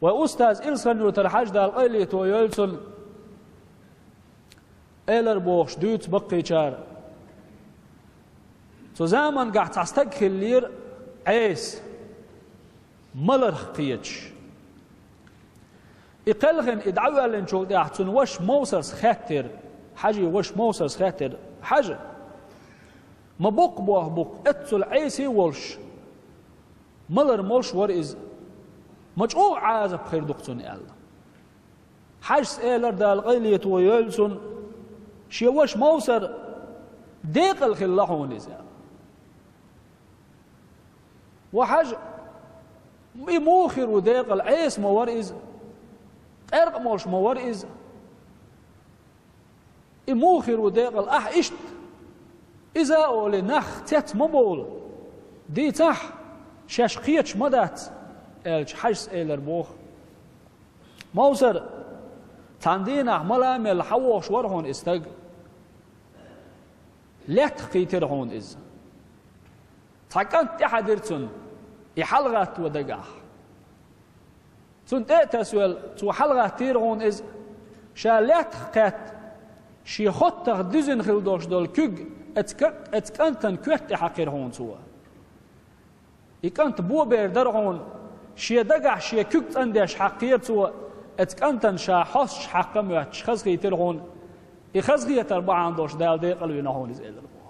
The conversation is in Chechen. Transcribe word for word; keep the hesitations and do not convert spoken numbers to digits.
Вай устаз Илсхан-Юртара Хьажа, Дала къайле тойойла цунна, элар бохуш дуьйцу баккхийчара. Цу замангахь цхьа стаг хиллера Ӏеса, маларх кхеташ. И кхелхина, и дӀавоьллинчул тӀаьхьа цуьнан ваша Мовсарс хаьттира, Хьажин ваша Мовсарс хаьттира: «Хьажа, ма боккха болх бу-кх, эццул Ӏеса а волуш, малар молуш вара иза. Ма чӀогӀа Ӏазап хир ду-кх цунна», — аьлла. Хьажас элира, Дала къайле тойойла цунна: «Шен ваша Мовсар декъала хилла хьуна иза». Ва Хьажа, и муха хир ву декъала, Ӏеса ма вара иза, къаьркъа молуш ма вара иза. И муха хир ву декъала, ахь иштта иза а олий, нах цец ма бовла. Дийцахь, шаьш кхеташ ма дац, — аьлча, Хьажас элира боху: «Мовсар, цхьана дийнахь мала а мелла хьан вохуш вара хьуна и стаг. Лаьттах кхийтира хьуна иза. Цхьа кӀант тӀехьадира цунна, и хьалагӀатто дагахь. Цунна тӀе а тасавелла, цо хьалагӀаттийра хьуна иза, ша лаьттах кхетта, шен хоттах дуьзина хила долуш долу куьг эца ка-, эца кӀантана коьрта тӀе хьаькхира хьуна цо. И кӀант бобер дара хьуна, шен дагахь шен куьг цӀандеш хьаькхира цо, эца кӀантана ша хьосташ хьакха а моьттуш, хазахийтира хьуна. И хазахетар бахьана долуш Дала декъала вина хьуна иза», — элира боху.